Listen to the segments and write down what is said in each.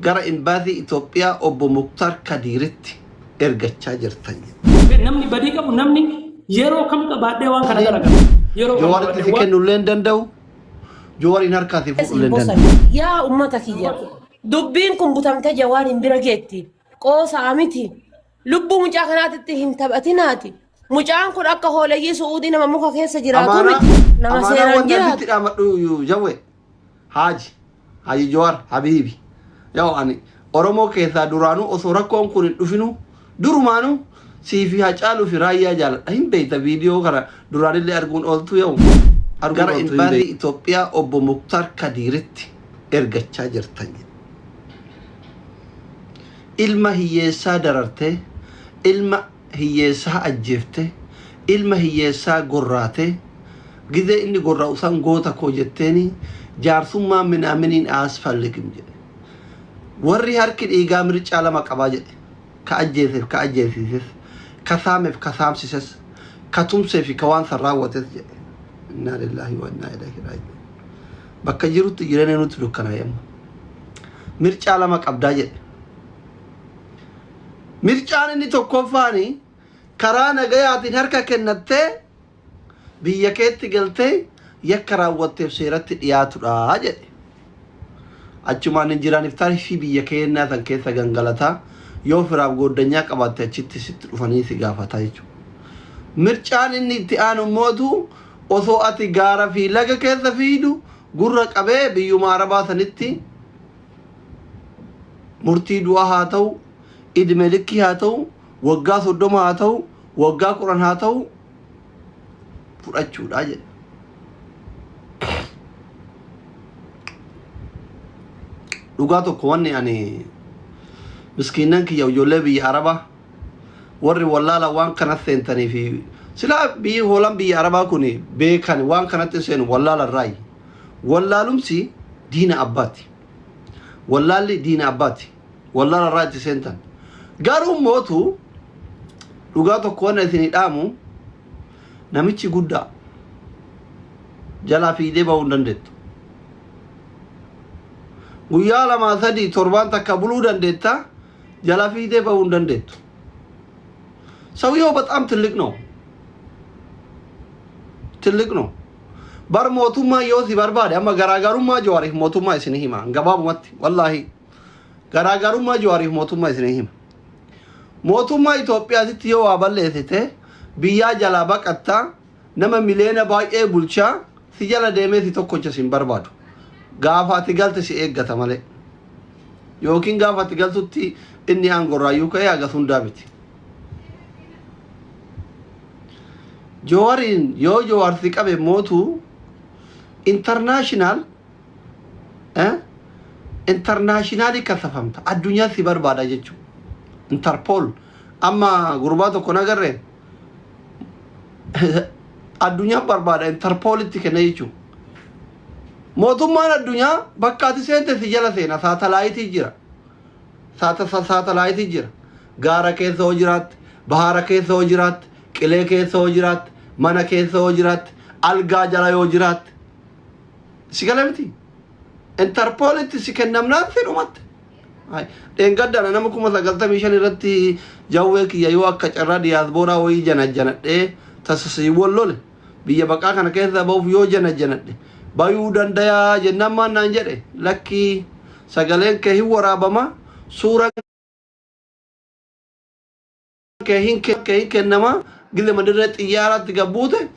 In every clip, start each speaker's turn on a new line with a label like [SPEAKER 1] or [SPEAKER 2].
[SPEAKER 1] gara Imbaasii Itoophiyaa obbo Muktaar Kadiiritti ergachaa jirtan jedhe.
[SPEAKER 2] Namni badii qabu namni yeroo kam qabaadhee waan kana dalaga. Yeroo kam
[SPEAKER 1] Jawaaritti
[SPEAKER 2] qabaadhee
[SPEAKER 1] si
[SPEAKER 2] waan
[SPEAKER 1] kennullee hin danda'u. Jawaariin harkaa si fuudhullee hin danda'u.
[SPEAKER 3] Yaa ummata kiyya dubbiin kun butamtee jawaariin bira geetti qoosaa miti lubbuu mucaa kanaatitti hin taphatinaati mucaan kun akka hooleyyii su'uudii nama muka keessa jiraatu
[SPEAKER 1] Amaanaa
[SPEAKER 3] miti nama
[SPEAKER 1] amaanaa
[SPEAKER 3] seeraan
[SPEAKER 1] wanta
[SPEAKER 3] jiraatu.
[SPEAKER 1] asitti dhaamadhu jawwe Haaji Haaji Jawaar Habiibi yaa'u ani Oromoo keessaa duraanuu osoo rakkoon kun hin dhufinu durumaanuu sii fi Hacaaluu fi Raayyaa jaaladha hin beekta viidiyoo kana duraanillee arguun ooltu yaa'u arguun Gara ooltu hin imbaasii beekta. Itoophiyaa obbo Muktaar Kadiiritti ergachaa jirtan jedhe. Ilma hiyyeessaa darartee, ilma hiyyeessaa ajjeeftee, ilma hiyyeessaa gorraatee, gizee inni gorra'u san goota koo jetteeni jaarsummaa minaaminiin aasfalligim jedhe. Warri harki dhiigaa mircaa lama qabaa jedhe. Ka ajjeeseef ka ajjeesiises, ka saameef ka saamsises, ka tumsee fi ka waan san raawwates jedhe. Innaa lillaahi wa innaa ilaihi raaji'uun. Bakka jirutti jireenya nutti dukkanaa'e amma. Mircaa lama qabdaa jedhe. Mircaan inni tokkoffaani karaa nagayaatiin harka kennattee biyya keetti galtee yakka raawwatteef seeratti dhiyaatudha jedhe. Achumaan hin jiraan iftaarifii biyya keennaa san keessa gangalataa yoo firaaf gooddanyaa qabaatte achitti sitti dhufanii si gaafataa jechuudha. Mircaan inni itti aanu mootu osoo ati gaara fi laga keessa fiidu gurra qabee biyyuma arabaa sanitti murtii du'aa haa ta'u, idme likkii haa ta'u, waggaa 30 haa ta'u, waggaa 10 haa ta'u fudhachuudha jedhe. Dhugaa tokko wanni ani miskiinnan kiyya ijoollee biyya arabaa warri wallaala waan kana seentanii fi silaa biyyi hoolaan biyya arabaa kun beekan waan kanatti seenu wallaala irraayi. Wallaalumsi diina abbaati. Wallaalli diina abbaati. Wallaala irraa itti seentan. Garuu mootu dhugaa tokko wanna isinii dhaamu namichi guddaa jalaa fiidee bahuu hin dandeettu. Guyyaa lamaa sadii torbaan takka buluu dandeetta jalaa fiidee bahuu hin dandeettu. ሰውየው በጣም ትልቅ ነው ትልቅ ነው። Bar mootummaa yoo si barbaade amma garaagarummaa Jawaariif mootummaa isin hima gabaabumatti wallaahi garaagarummaa Jawaariif mootummaa isin hima. Mootummaa Itoophiyaatitti yoo waa balleessite biyyaa jalaa baqattaa nama miliyoona baay'ee bulchaa si jala deemee si tokkocha si hin barbaadu. Gaafa ati galte si eeggata malee. Yookiin gaafa ati galtutti inni aangorraayyuu ka'ee hagas hundaa miti. Jawariin yoo Jawar si qabe mootu international internationally kasafamta addunyaa si barbaada jechuudha. Interpol amma gurbaa tokko nagarree addunyaa barbaada interpolitti kenna jechuudha. Mootummaan addunyaa bakka ati seente si jala seena saatalaayitii jira. Saatalaayitii jira. Gaara keessa hoo jiraatte, bahara keessa hoo jiraatte, qilee keessa hoo jiraatte, mana keessa hoo jiraatte, algaa jala yoo jiraatte. Si gala miti? Interpolitti si kennamnaan si dhumatte. Dheengaddaana nama 95,000 irratti jawwee kiyya yoo akka carraa diyaasbooraa wayii janajjanadhee tasa si wal lole biyya baqaa kana keessa ba'uuf yoo janajjanadhe bayuu dandayaa jennaan maal naan jedhe lakkii sagaleen kee hin waraabama suuraan kee hin kennama gizema dirree xiyyaaraatti gabbuute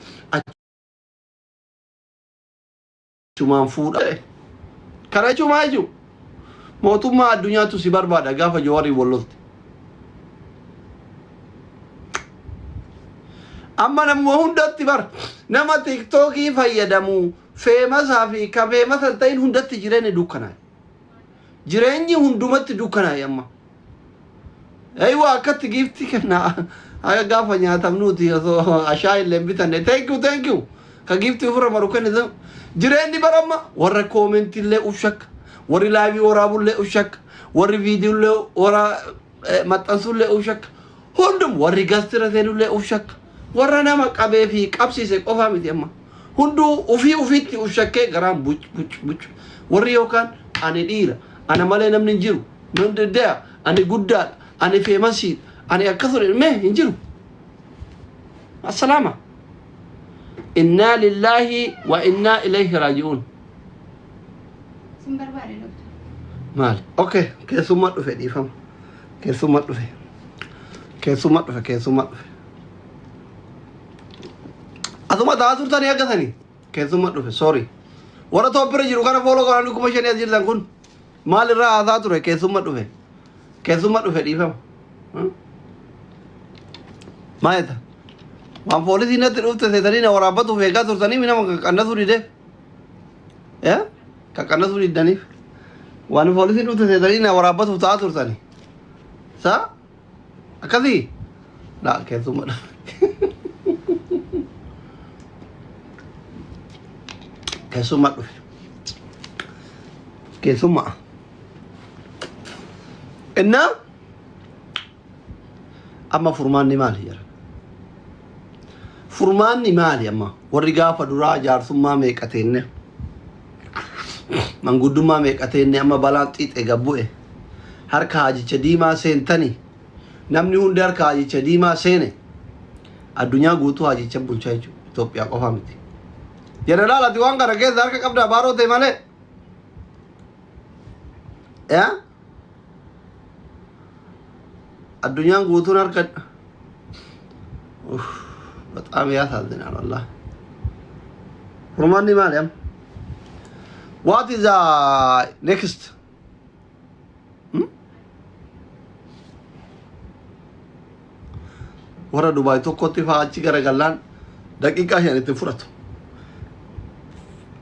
[SPEAKER 1] achumaan fuudha. Kana jechuun maal jechuudha? Mootummaa addunyaatu si barbaada gaafa Jawaariin wal lolte. Amma namuma hundatti bar nama tiktookii fayyadamu feemasaa fi ka feemasa hin ta'in hundatti jireenya dukkanaa'e. Jireenyi hundumatti dukkanaa'e amma. Eeywa akkatti giiftii kenna haga gaafa nyaatamnuuti osoo ashaa illee hin bitanne. Thank you, thank you. Ka giiftii ofirra maru kenne jireenyi baramma warra koomentii illee uf shakka warri laayivii waraabullee uf shakka warri viidiyoo waraa maxxansullee uf shakka hundum warri gastira seenullee uf shakka warra nama qabee fi qabsiise qofaa miti amma hunduu ufii ufiitti uf shakkee garaan buc buc buc warri yookaan ani dhiira ana malee namni hin jiru. Nun diddeya ani guddaadha ani feemasiidha ani akkasuma mee hin jiru. Assalaama. Innaa lillaahi wa innaa ilayhi raaji'uun.
[SPEAKER 4] Sin barbaade doktor.
[SPEAKER 1] Maali? Okay, keessummaa dhufe dhiifama. Keessummaa dhufe. Keessummaa dhufe, keessummaa dhufe. Asuma ta'aa turtanii aggatanii. Keessummaa dhufe, sorry. Warra tooppira jiru kana fooloo godhanii 5,000 as jirtan kun maal irraa haasaa ture keessummaa dhufe. Keessummaa dhufe dhiifama. Maal jetta? Waan poolisii natti dhufte seetanii na waraabbatuuf eegaa turtanii nama qannasuu didee. Yaa? Kan qannasuu diddaniif. Waan poolisiin dhufte seetanii na waraabbatuuf ta'aa turtanii. Saa? Akkasii? Laa keessummaa dhufe. Keessummaa dhufe. Keessummaa. Innaa amma furmaanni maali jedhan? Furmaanni maali amma? Warri gaafa duraa jaarsummaa meeqa teenne? Manguddummaa meeqa teenne amma balaan xiixee gad bu'e? Harka haajicha diimaa seentani. Namni hundi harka haajicha diimaa seene. Addunyaa guutuu haajicha bulchaa jechuudha. Itoophiyaa qofa miti. Jeneraal ati waan kana keessa harka qabdaa baaroo ta'e malee. Yaa? Addunyaan guutuun harka Uff, በጣም ያሳዝናል ወላሂ። Furmaanni maali amma? What is the next? Hmm? Warra Dubaay tokkotti fa'aa achi garagallaan daqiiqaa 5 itti fudhatu.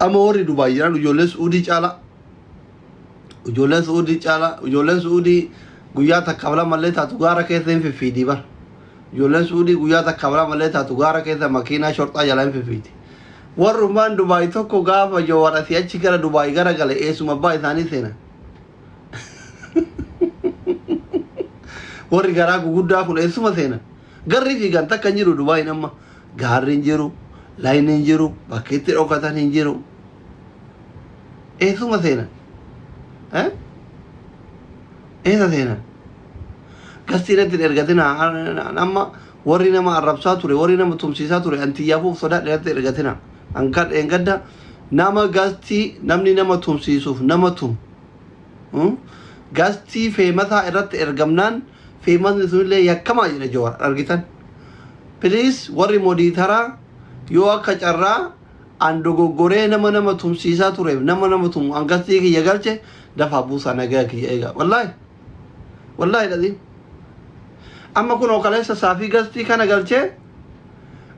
[SPEAKER 1] Amma warri Dubaay jiran ijoollee Suudii caalaa Ijoolleen Su'uudii caalaa ijoolleen Su'uudii guyyaa takkaaf lamallee taatu gaara keessa hin fiffiidii bar. Ijoolleen Su'uudii guyyaa takkaaf lamallee taatu gaara keessa makiinaa shorxaa jala hin fiffiidi. Warrumaan Dubaay tokko gaafa Jawar asii achi gara Dubaay gara gale eessuma abbaa isaanii seenan. Warri garaa guguddaa kun eessuma seenan. Garri fiigan takka hin jiru Dubaayin amma. Gaarri hin jiru, layni hin jiru, bakki itti dhokatan hin jiru. Eessuma seenan? Eh? Eessa seenan? Gastii irratti hin ergatina. Amma warri nama arrabsaa ture, warri nama tumsiisaa ture, antiyaafuuf sodaadha irratti ergatina. Ankan dheengadda nama gastii namni nama tumsiisuuf nama tumu. Gastii feemasaa irratti ergamnaan feemasni sunillee yakkamaa jedhe Jawaar argitan. Please warri modiitaraa yoo akka carraa An dogoggoree nama nama tumsiisaa tureef nama nama tumu an gastii kiyya galche dafaa buusaa nagaya kiyya eegaa. Wallaahi. Wallaahi dhadhiin. Amma kunoo kaleessa saafii gastii kana galchee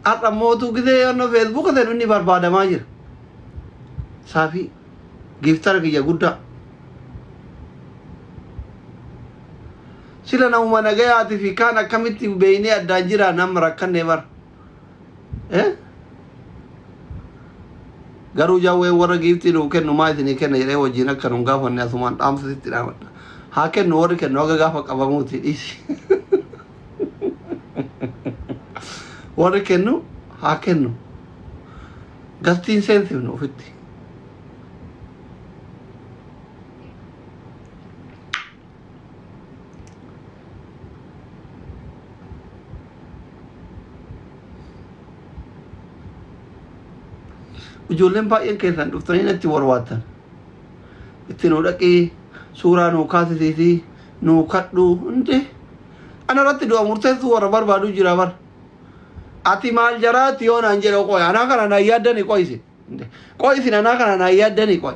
[SPEAKER 1] har'a mootuu gisee yoonnoo feesbuuka seenu inni barbaadamaa jira. Saafii giiftara kiyya guddaa. Sila namuma nagayaati fi kaan akkamitti beeynee addaan jiraa nama rakkannee bara. Eh? Garuu jawween warra giiftii nuu kennu maa isinii kenna jedhee wajjin akka nun gaafanne asumaan dhaamsa sitti dhaamadha. Haa kennu warri kennu haga gaafa qabamuuti dhiisi. Warri kennu haa kennu. Gastiin seensifnu ofitti. Ijoolleen baay'een keessan dhuftanii natti warwaattan. Itti nuu dhaqii suuraa nuu kaasisiisii nuu kadhu hundi. Ana irratti du'a murteessuu warra barbaadu jira bar. Ati maal jaraatti yoo naan jedhe qoy anaa kana naan yaaddani qoy isin. Qoy isin anaa kana naan yaaddani qoy.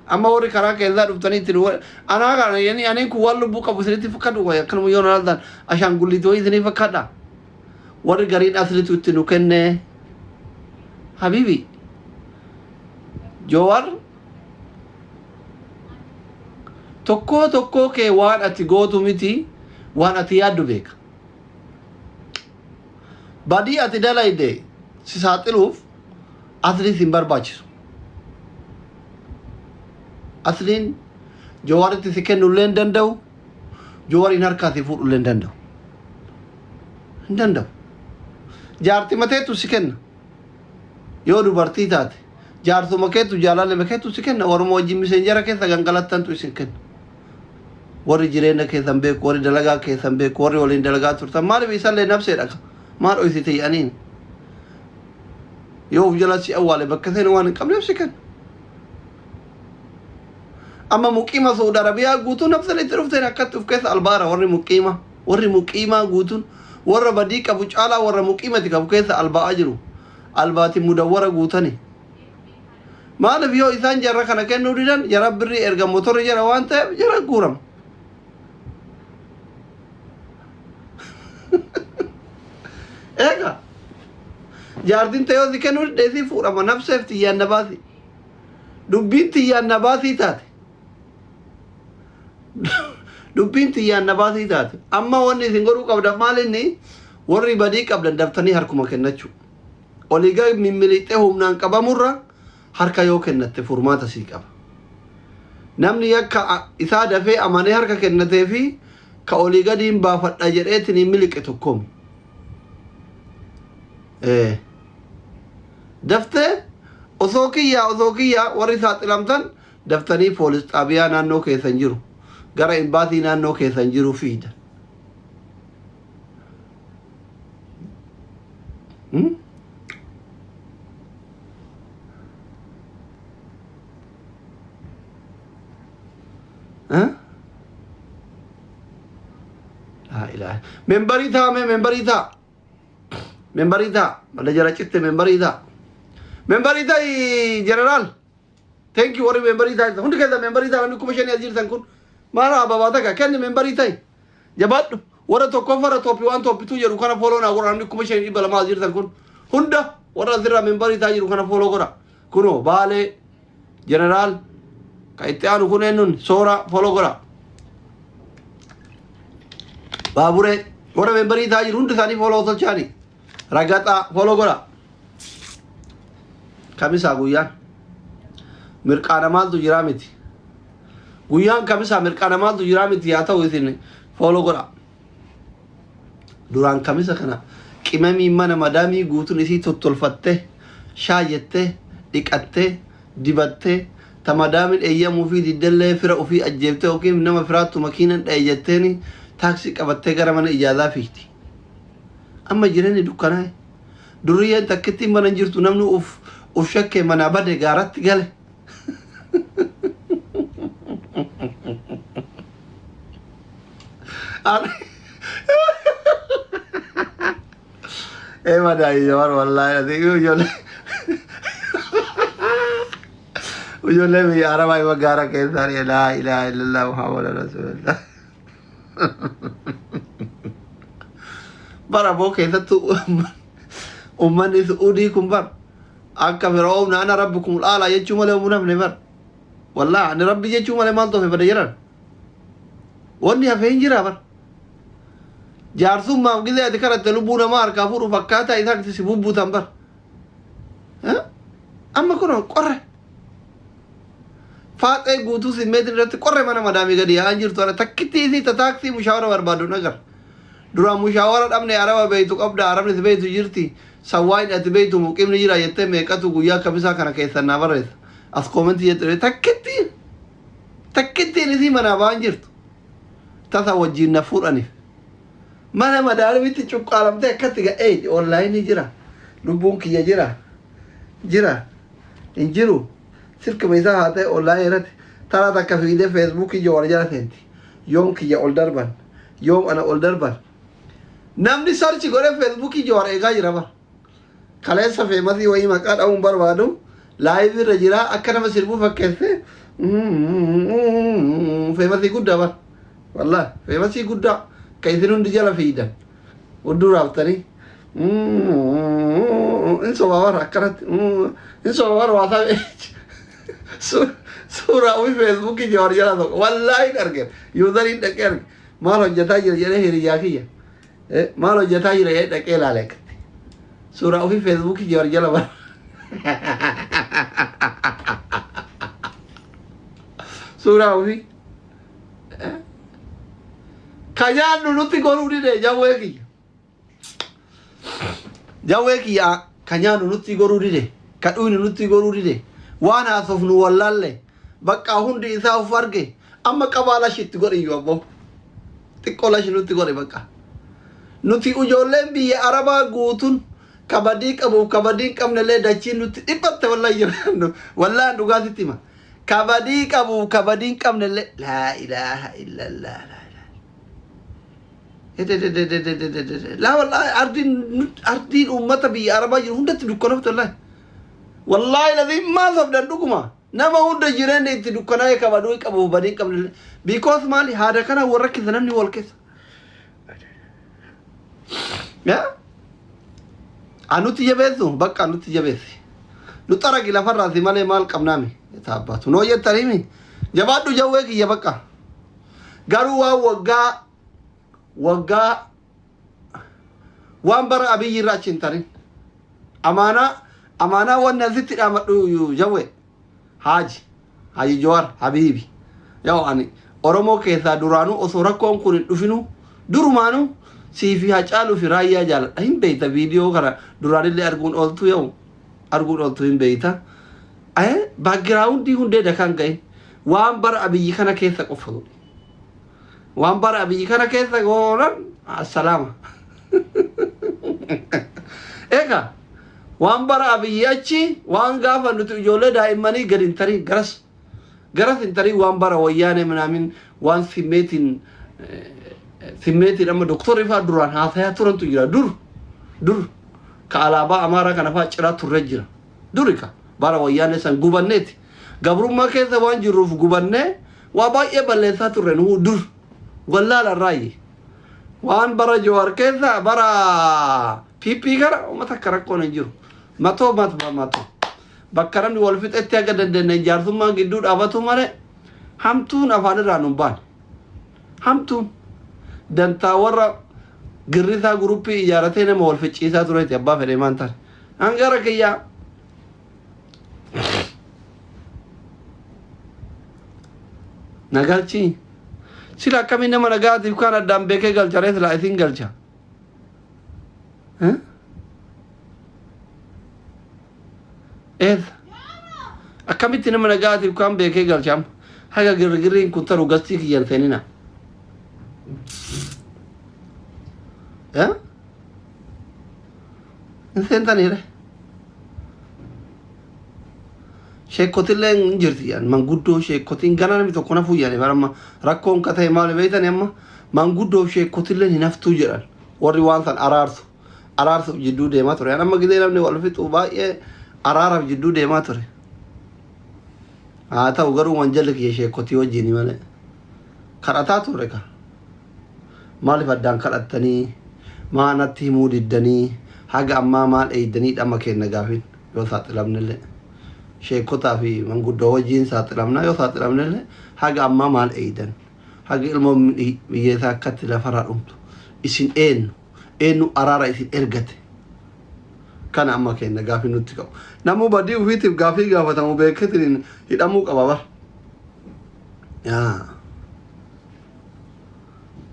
[SPEAKER 1] Amma warri karaa keessaa dhuftanii itti nu anaa kana yani ani kun waan lubbuu qabu isinitti fakkaatu qoy akkanuma yoo naan laaltan ashaangulliitii wayii isinii fakkaadha. Warri gariin aslitu itti nu kenne. Habibi Jowar tokkoo tokkoo kee waan ati gootu miti waan ati yaaddu beeka. Badii ati dalayde si saaxiluuf asliin sin barbaachisu. Asliin Jawaaritti si kennullee hin danda'u. Jawaariin harkaa si fuudhullee hin danda'u. Hin danda'u. Jaarti mateetu si kenna. Yoo dubartii taate jaarsuma keetu jaalala keetu si kenna. Waruma wajjin miseenjara keessa gangalattantu isin kenna. Warri jireenya keessan beeku, warri dalagaa keessan beeku, warri waliin dalagaa turtan maaliif isallee nafseedha ka maal dhoysite jedhaniin yoo uf jala si awwaale bakka seenu waan hin qabneef si kenna. Amma muqiima Saudi Arabiyaa guutuu nafseen itti dhufteen akkatti uf keessa albaara warri muqiima warri muqiimaa guutuun warra badii qabu caalaa warra muqiimati qabu keessa albaa'aa jiru albaatiin mudawwara guutani. Maaliif yoo isaan jarra kana kennuu didan jara birrii erga motorri jara waan ta'eef jara guurama. Eega jaartiin ta'e yoo si kennuu didde isii fuudhama nafseef tiyyaan na baasi. Dubbiin tiyyaan na baasii taate. Dubbiin tiyyaan na baasii taate. Amma wanni isin godhuu qabdan maal inni warri badii qabdan daftanii harkuma kennachuu. Olii gad mimmiliqxee humnaan qabamurra harka yoo kennatte furmaata sii qaba. Namni yakka isaa dafee amanee harka kennatee fi ka olii gadiin baafadha jedheetiin miliqe tokkomi. Ee. Daftee osoo kiyyaa osoo kiyyaa warri saaxilamtan daftanii poolis xaabiyaa naannoo keessan jiru gara imbaasii naannoo keessan jiru fiida. Hmm? Huh? Laa ilaaha. Membarii taa mee membarii taa. Membarii taa. Mala jala citte membarii taa. Membarii ta'i jeneraal. Thank you warri membarii ta'a. Hundi keessan membarii ta'a namni 5000 as jirtan kun. Maal ababaa takka kenni membarii ta'i. Jabaadhu. Warra tokkoffarra tooppi waan tooppituu jedhu kana fooloo naa godha namni 5200 as jirtan kun. Hunda warra asirraa membarii ta'a jiru kana fooloo godha. Kunoo Baalee jeneraal kan itti aanu kun eenyuun soora fooloo godha. Baaburee warra membarii ta'a jiru hundi isaanii fooloo tolchaani. Ragaxaa fooloo godha. Kamisaa guyyaan mirqaana maaltu jiraa miti. Guyyaan kamisaa mirqaana maaltu jiraa miti yaa ta'u isin fooloo godha. Duraan kamisa kana qimamii mana madaamii guutuun isii tottolfatte shaayyette dhiqatte dibatte ta madaamin eeyyamuu fi diddellee fira ofii ajjeefte yookiin nama firaattu makiinan dha'e jetteeni taaksii qabattee gara mana ijaazaa fiigdi. Amma jireenyi dukkanaa'e. Durriyyeen takkittiin mana hin jirtu namni uf uf shakkee manaa bade gaaratti gale. Ee madaayi jawar wallaahi ati ijoollee ijoollee biyya arabaa ima gaara keessaa laa ilaaha illallah muhammad rasulullah. Bara boo keessattuu ummanni Su'uudii kun bar akka fir'oomna ana rabbukum al'aalaa jechuu malee humna hafne bar. Wallaahi ani rabbi jechuu malee maaltu hafe bada jedhan. Wanni hafe hin jira bar. Jaarsummaaf gizee ati kadhatte lubbuu namaa harkaa fuudhuuf akkaataa isaan itti si bubbutan bar. Amma kun qorre. Faaxee guutuu simmeetiin irratti qorre mana madaamii gadi yaa'an jirtu ana takkitti isii ta taaksii mushaawara barbaadu nagar. Duraan mushaawara dhabne araba beeytu qabda arabni si beeytu jirti sawwaayin ati beeytu muqimni jira jettee meeqatu guyyaa kamisaa kana keessan naa barreessa. As koomentii jette takkittiin takkittiin isii manaa ba'an jirtu. Tasa wajjin na fuudhaniif. Mana madaamitti cuqqaalamtee akkatti ga'ee onlaayinii jira. Lubbuun kiyya jira. Jira. Hin jiru. Silkuma isaa haa ta'e online irratti taraa takka fiigdee feesbuukii Jawaar jala seenti. Yoom kiyya ol darban? Yoom ana ol darban? Namni sarchi godhee feesbuukii Jawaar eegaa jira bara. Kaleessa feemasii wayii maqaa dha'uun barbaadu laayivii irra jira akka nama sirbuu fakkeesse feemasii guddaa bara. Wallahi feemasii guddaa kan isin hundi jala fiidan. Hudduu raaftanii. In soba bara akkanatti. In soba bara waa ta'e. Suuraa ofii feesbuukii Jawaar jala tokko. Wallaahi hin argine. Yuuzariin dhaqee arge. Maal hojjetaa jira jedhee hiriyyaa kiyya. Maal hojjetaa jira jedhee dhaqee ilaale akkatti. Suuraa ofii feesbuukii Jawaar jala bara. Suuraa ofii. Ka nyaannu nutti goruu dide jawwee kiyya. Jawwee kiyya ka nyaannu nutti goruu dide. Ka dhuynu nutti goruu dide. Waan haasofnu wallaalle. Baqqaa hundi isaa of arge. Amma qabaa lashi itti godhi iyyuu abboo. Xiqqoo lashi nutti godhi bakka. Nuti ijoolleen biyya Arabaa guutuun kabadii qabuuf kabadii hin qabnellee dachiin nutti dhiphatte wallahi wallahi dhugaa sitti hima. Kabadii qabuuf kabadii hin qabnellee laa ilaaha illallah laa ilaaha. Laa wallahi ardiin ardiin uummata biyya Arabaa jiru hundatti dukkanofte wallahi. Wallahi lazii maa sobdan dhuguma. Nama hunda jireenya itti dukkanaa'ee kabaduu qabuuf badii hin qabnellee. Because maali haada kana wal rakkisa namni wal keessa. Yaa? Anutti jabeessu bakka anutti jabeessi. Nu xaragi lafarraa si malee maal qabnaami? Taabbaatu. Noo jettaniimi? Jabaadhu jawwee kiyya bakka. Garuu waan waggaa waggaa waan bara abiyyi irraa achi hin tarin. Amaanaa amaanaa wanni asitti dhaamadhu jawwee. Haaji Haji Jawar Habiibi. Yaw ani Oromoo keessaa duraanuu osoo rakkoon kun hin dhufinuu durumaanuu sii fi Hacaaluu fi Raayyaa jaaladha. Hin beekta viidiyoo kana duraanillee arguun ooltu yaw arguun ooltu hin beekta. Backgroundii hundee dakaan ga'in waan bara abiyyi kana keessa qofa godhe. Waan bara abiyyi kana keessa goonan assalaama. Egaa waan bara abiyyi achi waan gaafa nuti ijoollee daa'immanii gadi hin tarin garas garas hin tarin waan bara wayyaanee minaamin waan simmeetiin simmeetiin amma doktorri fa'aa duraan haasayaa turantu jira dur dur ka alaabaa amaaraa kana fa'aa ciraa turre jira duri ka bara wayyaanee san gubanneeti gabrummaa keessa waan jirruuf gubannee waa baay'ee balleessaa turre nu dur wallaala irraayi waan bara Jawaar keessa bara PP kana uummata akka rakkoon hin jiru. Matoo matba matoo. Bakka namni wal fixetti haga dandeenye jaarsummaan gidduu dhaabatu malee hamtuun afaan irraa nun baane. Hamtuun dantaa warra girrisaa guruppii ijaaratee nama wal ficciisaa tureeti abbaa fedhee maan taane. Hangara kiyyaa na galchii. Sila akkamiin nama nagaatiif kaan addaan beekee galcharee silaa isin galcha. Eessa? Akkamitti nama nagaatiif kaan beekee galcha amma? Haga girgirriin kun taru gastii kiyyan seenina. Hin seentaniire. Sheekkotillee hin jirti jedhan manguddoo sheekkotiin gana namni tokko nafuu jedhani bara amma rakkoon ka ta'e maali beektani amma manguddoo sheekkotillee hin haftuu jedhan warri waan san araarsu araarsuuf jidduu deemaa ture amma gidee namni wal fixu baay'ee araaraaf jidduu deemaa ture haa ta'u garuu wanjalli kiyya sheekkotii wajjini malee kadhataa turre ka maaliif addaan kadhattanii maa natti himuu diddanii haga ammaa maal eeydanii dhama kenna gaafin yoo saaxilamnellee sheekotaa fi manguddoo wajjiin saaxilamna yoo saaxilamnellee haga ammaa maal eeydan haga ilmoon biyyeessaa akkatti lafarraa dhumtu isin eenyu eenyu araara isin ergate kana amma kenna gaafii nutti qabu namuu badii ofiitiif gaafii gaafatamu beeketiin hidhamuu qaba bar yaa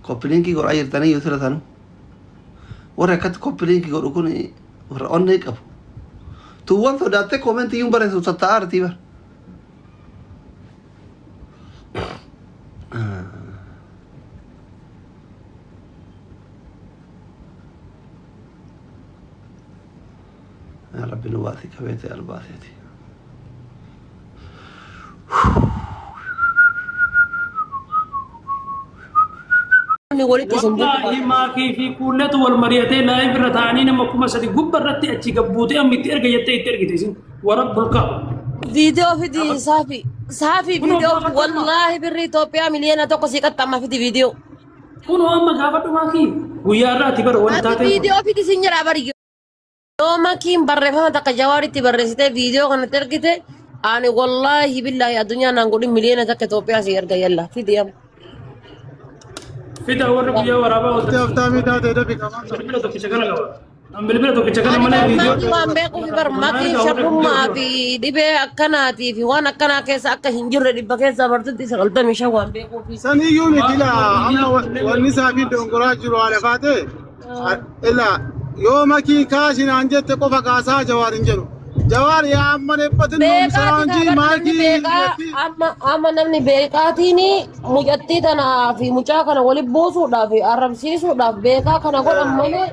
[SPEAKER 1] copy linkii godhaa jirtanii yoo sila sanu warri akkatti copy linkii godhu kun warra onnee qabu tuuwwan sodaattee commentii iyyuu barreessu tatta'aa artii bar yaa rabbi nu baasii qabeetee albaaseeti.
[SPEAKER 3] Namni walitti isin
[SPEAKER 2] Wallaahi maakii fi kuulletu wal mari'atee live irra taa'anii nama 3000 gubba irratti achi gabbuutee amma itti erga jettee itti ergite isin warabbul kaaba.
[SPEAKER 3] Viidiyoo fidi saafi. Saafi
[SPEAKER 2] Kunoo
[SPEAKER 3] viidiyoo
[SPEAKER 2] gaafadhu amma.
[SPEAKER 3] wallaahi birri Itoophiyaa miliyoona 1 sii qaxxamma fidi viidiyoo.
[SPEAKER 2] Kunoo amma gaafadhu maakii guyyaa irraati bara wanti
[SPEAKER 3] Ati
[SPEAKER 2] taatee kun.
[SPEAKER 3] viidiyoo fidi sin jedha bari yoo makiin barreeffama takka jawaaritti barreessitee viidiyoo kanatti ergite ani wallaahi billaahi addunyaa naan godhin miliyoona 1 Itoophiyaa sii erga yalla fidi amma.
[SPEAKER 2] Fida warra guyyaa waraabaa
[SPEAKER 5] Itti
[SPEAKER 2] ooltan.
[SPEAKER 5] haftaamii taatee dafi qaban.
[SPEAKER 2] Bilbila tokkicha kana qaba. An bilbila tokkicha kana
[SPEAKER 3] Ani
[SPEAKER 2] malee
[SPEAKER 3] bar
[SPEAKER 2] viidiyoo.
[SPEAKER 3] makii waan beekuuf bar makiin sharrummaa fi dhibee akkanaatii fi waan akkanaa keessa akka hin jirre dhibba keessaa bartutti 95 waan beekuuf.
[SPEAKER 5] Saniyyuu miti laa amma wanni isaa fi dongoraa jiru haala faate ila yoo makii kaasinaan jette qofa kaasaa jawaar hin jedhu. Jawaar yaa amma dhiphatin
[SPEAKER 3] Beekaati
[SPEAKER 5] saanjii
[SPEAKER 3] kaa bar namni
[SPEAKER 5] maakii
[SPEAKER 3] beekaa amma amma namni beekaatiin mucattii tanaa fi mucaa kana walitti buusuudhaaf arrabsiisuudhaaf beekaa kana godhan malee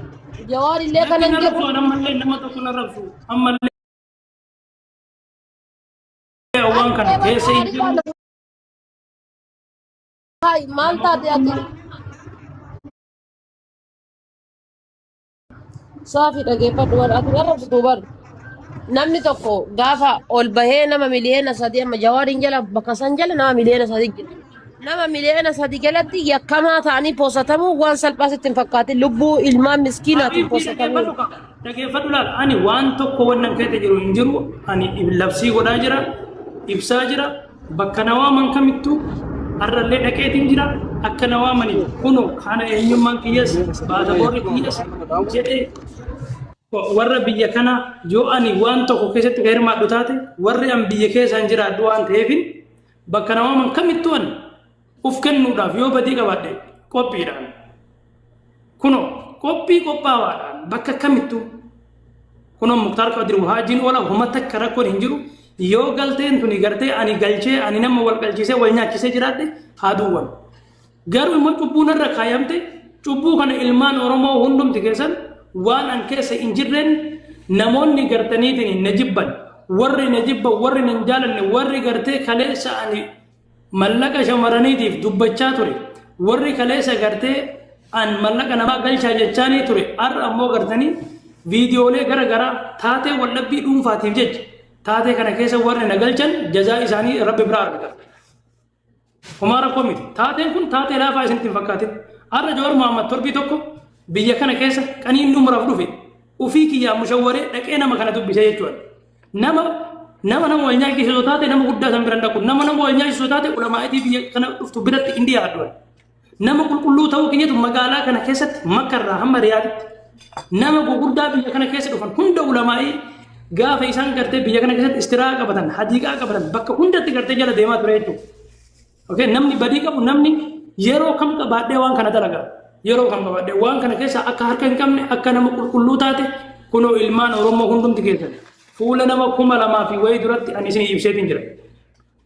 [SPEAKER 3] Jawaar illee kana
[SPEAKER 2] Namni
[SPEAKER 3] hin jedhu.
[SPEAKER 2] arrabsu ammallee nama tokko na arrabsu ammallee waan kana keessa hin jiru.
[SPEAKER 3] Maal taate ati? Saafi dhageeffadhu bar ati arrabsitu bar. Namni tokko gaafa ol bahee nama 3 miliyoona amma Jawaariin jala bakka san jala nama 3 miliyoona jira. Nama 3 miliyoona jalatti yakkamaa ta'anii poosatamuu waan salphaa sitti hin fakkaatin lubbuu ilmaan miskiinaatiin
[SPEAKER 2] Habiibtii
[SPEAKER 3] poosatamuu.
[SPEAKER 2] dhageeffadhu qaba. Dhageeffadhu laal. Ani waan tokko wannan keessa jiru hin jiru. Ani labsii godhaa jira. Ibsaa jira. Bakka na waaman kamittuu har'allee dhaqeetiin jira. Akka na waamaniif kunoo kana eenyummaan kiyyas baasaboorri kiyyas jedhee warra biyya kana yoo ani waan tokko keessatti kan hirmaadhu taate warri an biyya keessaan jiraadhu waan ta'eefin bakka na waaman kamittuu ani uf kennuudhaaf yoo badii qabaadhe qophiidhaan. Kunoo qophii qophaawaadhaan bakka kamittuu kunoo Muktaar Qadir Haajiin oola homa takka rakkoon hin jiru yoo galteen tuni gartee ani galchee ani nama wal galchisee wal nyaachisee jiraadhe haa duwwan. Garuu immoo cubbuu narra kaayamte cubbuu kana ilmaan Oromoo hundumti keessan waan an keessa hin jirreen namoonni gartaniitiin na jibban warri na jibban warri na hin jaalanne warri gartee kaleessa ani mallaqa shamarraniitiif dubbachaa ture warri kaleessa gartee an mallaqa namaa galchaa jechaanii ture har'a ammoo gartanii viidiyoolee gara garaa taatee waldhabbii dhuunfaatiif jecha taatee kana keessa warri na galchan jazaa isaanii rabbi biraa argata. Homaa rakkoo miti. Taateen kun taatee laafaa isinitti hin fakkaatin. Har'a Jawaar Mohaammed torbii tokko biyya kana keessa qaniin umraaf dhufe ufii kiyyaa mushawwaree dhaqee nama kana dubbisee jechuudha. Nama nama nama wal nyaachisuu taate nama guddaa san bira hin dhaqu. Nama nama wal nyaachisuu taate ulamaa'itii biyya kana dhuftu biratti hin dhiyaadhu. Nama qulqulluu ta'uu keenyatu magaalaa kana keessatti Makkarraa hamma Riyaaditti nama gurguddaa biyya kana keessa dhufan hunda ulamaa'ii gaafa isaan gartee biyya kana keessatti istiraa qabatan hadiiqaa qabatan bakka hundatti gartee jala deemaa ture jechuudha. Okay, namni badii qabu namni yeroo kam qabaadhee waan kana dalaga. Yeroo kam qabaadhee waan kana keessa akka harka hin qabne akka nama qulqulluu taate kunoo ilmaan Oromoo hundumti keessan fuula nama 2000 fi wayii duratti ani isin ibseetiin jira.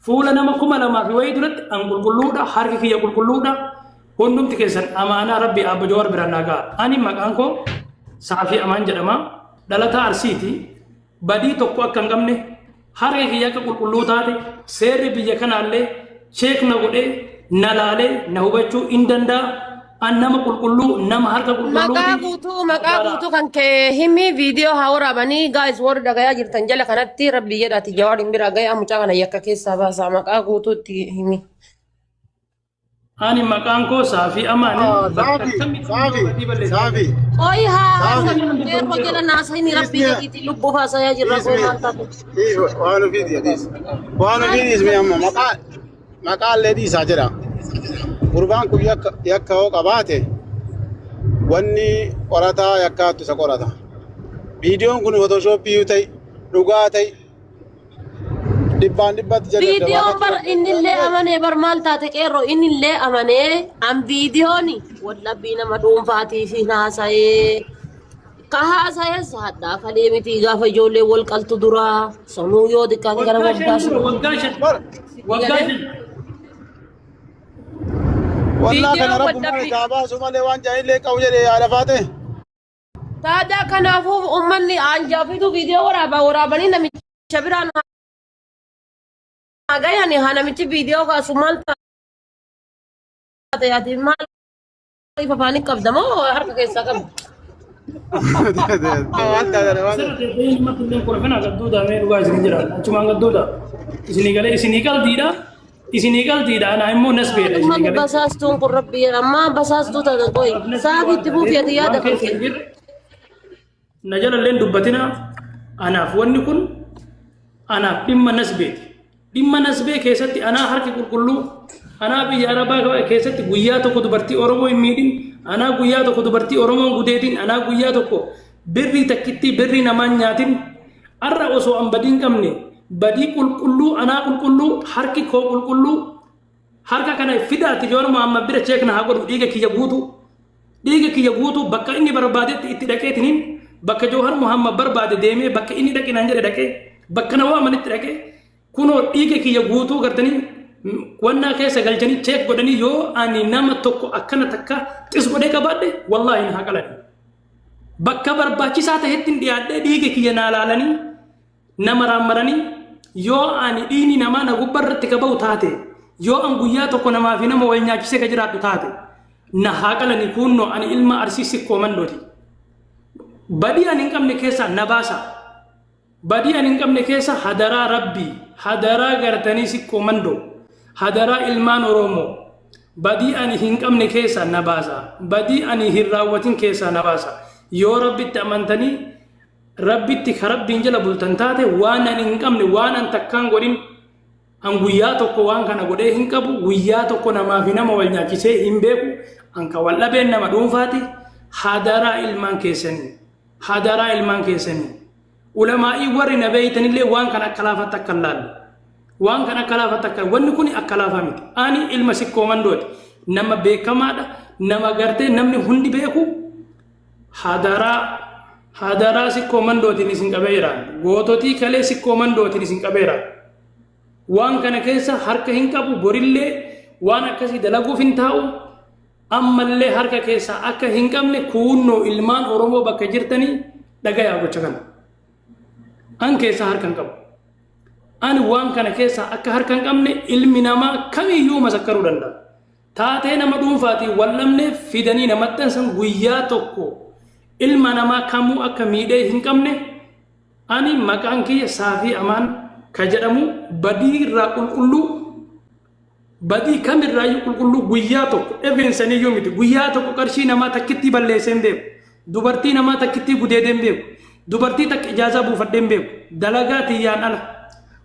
[SPEAKER 2] Fuula nama 2000 fi wayii duratti an qulqulluudha, harki kiyya qulqulluudha. Hundumti keessan amaanaa Rabbi Abba Jawaar biraan naa ga'a. Ani maqaan koo Saafii Amaan jedhama. Dhalataa Arsiiti. Badii tokko akka hin qabne harki kiyya akka qulqulluu taate seerri biyya kanaallee check na godhee na laalee na hubachuu hin danda'a. An nama qulqulluu nama harka
[SPEAKER 3] Maqaa
[SPEAKER 2] qulqulluuti.
[SPEAKER 3] guutuu maqaa guutuu kan kee himi viidiyoo haa waraabanii guys warri dhagayaa jirtan jala kanatti rabbi jedhaati Jawaar hin biraa gayaa mucaa kana yakka keessaa baasaa maqaa guutuutti himi.
[SPEAKER 2] Ani maqaan koo Saafii Amaani. Bakka
[SPEAKER 5] Saafi,
[SPEAKER 2] kamittuu
[SPEAKER 5] Saafi,
[SPEAKER 2] badii balleessu.
[SPEAKER 5] Saafi.
[SPEAKER 3] Oi haa
[SPEAKER 5] Saafi.
[SPEAKER 3] qeerroo jala naasanii rabbi jedhiiti lubbuu haasayaa jirra koo maal taate.
[SPEAKER 5] Waan ofii dhiis. Waan ofii dhiis mee amma maqaa maqaallee dhiisaa jedha. Gurbaan kun yakka yakka hoo qabaate wanni qorataa yakkaattu isa qorata. Viidiyoon kun photoshoppii yoo ta'e dhugaa ta'e dhibbaan dhibbatti jedhee
[SPEAKER 3] Viidiyoon bar innillee amanee bar maal taate qeerroo innillee amanee an viidiyooni wallabbii nama dhuunfaatii fi haasa'ee ka haasa'es hadhaa kalee miti gaafa ijoollee wal qaltu duraa sanuu yoo xiqqaate gara
[SPEAKER 2] Waggaa 5
[SPEAKER 3] waggaa
[SPEAKER 2] dura waggaa 5 waggaa 5.
[SPEAKER 5] Wallaa kana
[SPEAKER 3] Viidiyoon
[SPEAKER 5] rabbumaan
[SPEAKER 3] wallabbii
[SPEAKER 5] isaa baasu malee waan jaahillee qabu jedhee yaada faate.
[SPEAKER 3] Taadaa kanaafuu uummanni anjaafitu viidiyoo waraabaa waraabanii namicha biraan haa gayani haa namichi viidiyoo kaasu maal taate ati maal afaanii qabda moo harka keessaa qabda?
[SPEAKER 5] Waan taatan waan
[SPEAKER 2] Sirra teessee namatti illee kolfina gadduudaa mee dhugaa isin jira. Achumaan gadduudaa. Isinii galee isinii qaldiidha. Isinii qaldiidha. Anaa immoo nasbeedha isinii
[SPEAKER 3] Maalummaan
[SPEAKER 2] galee.
[SPEAKER 3] basaastuun kun rabbi ammaa basaastuu taate qoy saafiitti fuufi ati yaada
[SPEAKER 2] Waan
[SPEAKER 3] kan
[SPEAKER 2] keessa
[SPEAKER 3] kee.
[SPEAKER 2] hin jirre na jalalleen dubbatina. Anaaf wanni kun anaaf dhimma nasbeeti. Dhimma nasbee keessatti anaa harki qulqulluu anaa biyya Arabaa keessatti guyyaa tokko dubartii Oromoo hin miidhin anaa guyyaa tokko dubartii Oromoo hin gudeetin anaa guyyaa tokko birrii takkittii birrii namaan nyaatin har'a osoo an badii hin qabne badii qulqulluu anaa qulqulluu harki koo qulqulluu harka kana fidaati Jawaar Mohaammed bira check na haa godhu dhiiga kiyya guutuu dhiiga kiyya guutuu bakka inni barbaadetti itti dhaqeetiniin Bakka Jawhar Muhammad barbaade deemee, bakka inni dhaqe naan jedhe dhaqee, bakka na waamanitti dhaqee, kunoo dhiiga kiyya guutuu gartanii wannaa keessa galchanii check godhanii, yoo ani nama tokko akkana takka xis godhee qabaadhe, wallaahi na haa qalani. Bakka barbaachisaa ta'etti hin dhiyaadhee, dhiiga kiyya naa laalanii, nama raammaranii, yoo ani dhiigni namaa na gubbaa irratti ka ba'u taate, yoo an guyyaa tokko namaa fi nama wal nyaachisee ka jiraadhu taate, na haa qalanii. Kunnoo ani ilma Arsii Sikkoo Mandooti. Badii ani hin qabne keessaa na baasa. Badii ani hin qabne keessa, hadaraa Rabbii, hadaraa gartanii Sikkoo Mandoo, hadaraa ilmaan Oromoo, badii ani hin qabne keessaa na baasa. Badii ani hin raawwatin keessaa na baasa. Yoo Rabbitti amantanii, Rabbitti ka Rabbiin jala bultan taate, waan ani hin qabne, waan an takkaan godhin, an guyyaa tokko waan kana godhee hin qabu, guyyaa tokko namaa fi nama wal nyaachisee hin beeku, an ka wal dhabeen nama dhuunfaati. Hadaraa ilmaan keessanii, hadaraa ilmaan keessanii, ulamaa'ii warri na beeytanillee waan kana akka laafatti akka hin laalle. Waan kana akka laafatti akka, wanni kun akka laafaa miti. Ani ilma Sikkoo Mandooti. Nama beekamaadha. Nama gartee namni hundi beeku. Hadaraa, hadaraa Sikkoo Mandootiin isin qabeera. Goototii kalee Sikkoo Mandootiin isin qabeera. Waan kana keessa harka hin qabu, borillee waan akkasii dalaguuf hin taa'u. Ammallee harka keessaa akka hin qabne kuunnoo ilmaan Oromoo bakka jirtanii dhagayaa gocha kana. An keessaa harka hin qabu. Ani waan kana keessaa akka harka hin qabne ilmi namaa kamiyyuu masakkaruu danda'a. Taatee nama dhuunfaatiin wal dhabne fidanii na maxxansan, guyyaa tokko ilma namaa kamuu akka miidhee hin qabne, ani maqaan kiyya Saafii Amaan ka jedhamu, badii irraa qulqulluu, badii kamirraayyuu qulqulluu, guyyaa tokko eveensaniyyuu miti, guyyaa tokko qarshii namaa takkittii balleessee hin beeku, dubartii namaa takkittii gudeedee hin beeku, dubartii takka ijaazaa buufadhee hin beeku, dalagaa tiyyaan ala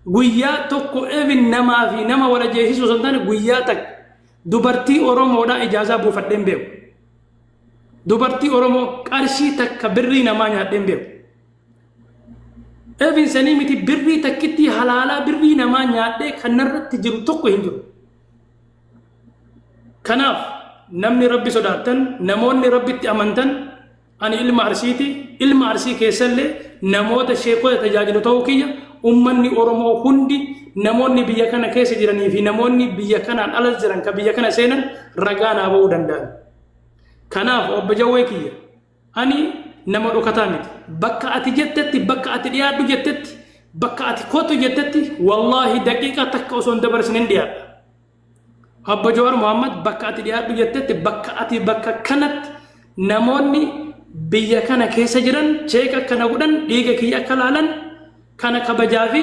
[SPEAKER 2] guyyaa tokko even namaa fi nama wal ajjeesisuu osoo hin taane, guyyaa takka dubartii Oromoodhaa ijaazaa buufadhee hin beeku. Dubartii Oromoo qarshii takka birrii namaa nyaadhee hin beeku. Even sanii miti, birrii takkittii halaalaa birrii namaa nyaadhee kan narratti jiru tokko hin jiru. Kanaaf namni Rabbi sodaattan, namoonni Rabbitti amantan, ani ilma Arsiiti. Ilma Arsii keessallee namoota sheekota tajaajilu ta'uu kiyya ummanni Oromoo hundi, namoonni biyya kana keessa jiranii fi namoonni biyya kanaan alas jiran kan biyya kana seenan ragaa naa ba'uu danda'an. Kanaaf obbo Jawwee kiyya, ani nama dhokataa miti. Bakka ati jettetti, bakka ati dhiyaadhu jettetti, bakka ati kootu jettetti, wallaahi daqiiqaa takka osoo hin dabarsine hin dhiyaadha. Abba Jawaar Muhammad, bakka ati dhiyaadhu jettetti, bakka ati, bakka kanatti namoonni biyya kana keessa jiran check akkana godhan, dhiiga kiyya akka laalan, kana kabajaa fi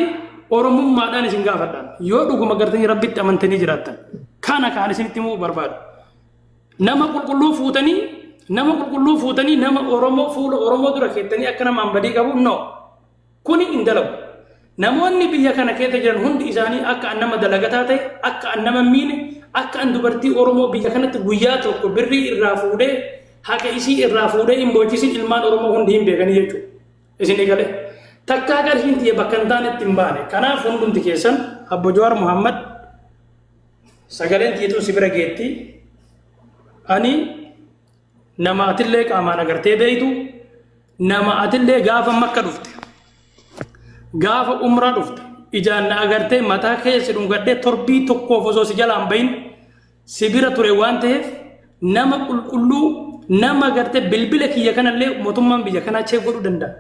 [SPEAKER 2] Oromummaadhaan isin gaafadha. Yoo dhuguma gartanii Rabbitti amantanii jiraattan, kana kaan isinitti himuu barbaadu. Nama qulqulluu fuutanii, nama qulqulluu fuutanii, nama Oromoo fuula Oromoo dura keettanii akka nama badii qabu, no. Kuni hin dalagu. Namoonni biyya kana keessa jiran hundi isaanii akka an nama dalagataa ta'e, akka an nama hin miine, akka an dubartii Oromoo biyya kanatti guyyaa tokko birrii irraa fuudhee, haqa isii irraa fuudhee hin boochisin ilmaan Oromoo hundi hin beekanii jechuudha. Isin eegale. Takkaa qarshiin tiyya bakka hin taanetti hin baane. Kanaaf hundumti keessan, Abbo Jawaar Muhammad, sagaleen tiyyatuun si bira geetti. Ani nama atillee qaamaan agartee beeytu, nama atillee gaafa Makka dhufte, gaafa umraa dhufte ijaan na agartee, mataa keessa dhungadhee torbii tokkoof osoo si jalaan bahin si bira ture waan ta'eef, nama qulqulluu, nama gartee bilbila kiyya kanallee mootummaan biyya kanaa check godhuu danda'a.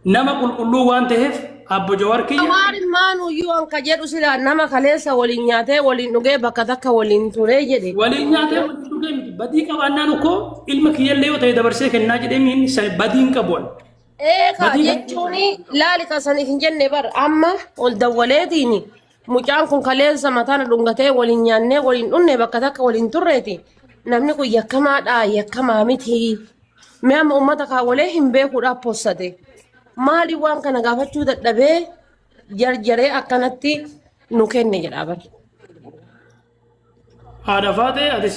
[SPEAKER 2] Nama qulqulluu waan ta'eef, Abbo Jawaar kiyya.
[SPEAKER 3] Jawaar maanuyyuu anka jedhu sila nama kaleessa waliin nyaatee, waliin dhugee, bakka takka waliin turee jedhe.
[SPEAKER 2] Waliin nyaatee waliin dhugee miti, badii qabaannaan ukkoo ilma kiyyallee yoo ta'e dabarsee kennaa jedhee miin badii hin qabu ani.
[SPEAKER 3] Eegaa
[SPEAKER 2] Badii
[SPEAKER 3] jechuun laali kasaniif hin jenne bar, amma ol dawwaleetiin mucaan kun kaleessa mataan dhungatee, waliin nyaannee, waliin dhunne, bakka takka waliin turreeti. Namni kun yakkamaadha yakkamaa miti. Mee amma uummata kaawwalee hin beekuudhaaf possate. Maali waan kana gaafachuu dadhabee jarjaree akkanatti nu kenne jedha bar.
[SPEAKER 2] Haadha faatee, ati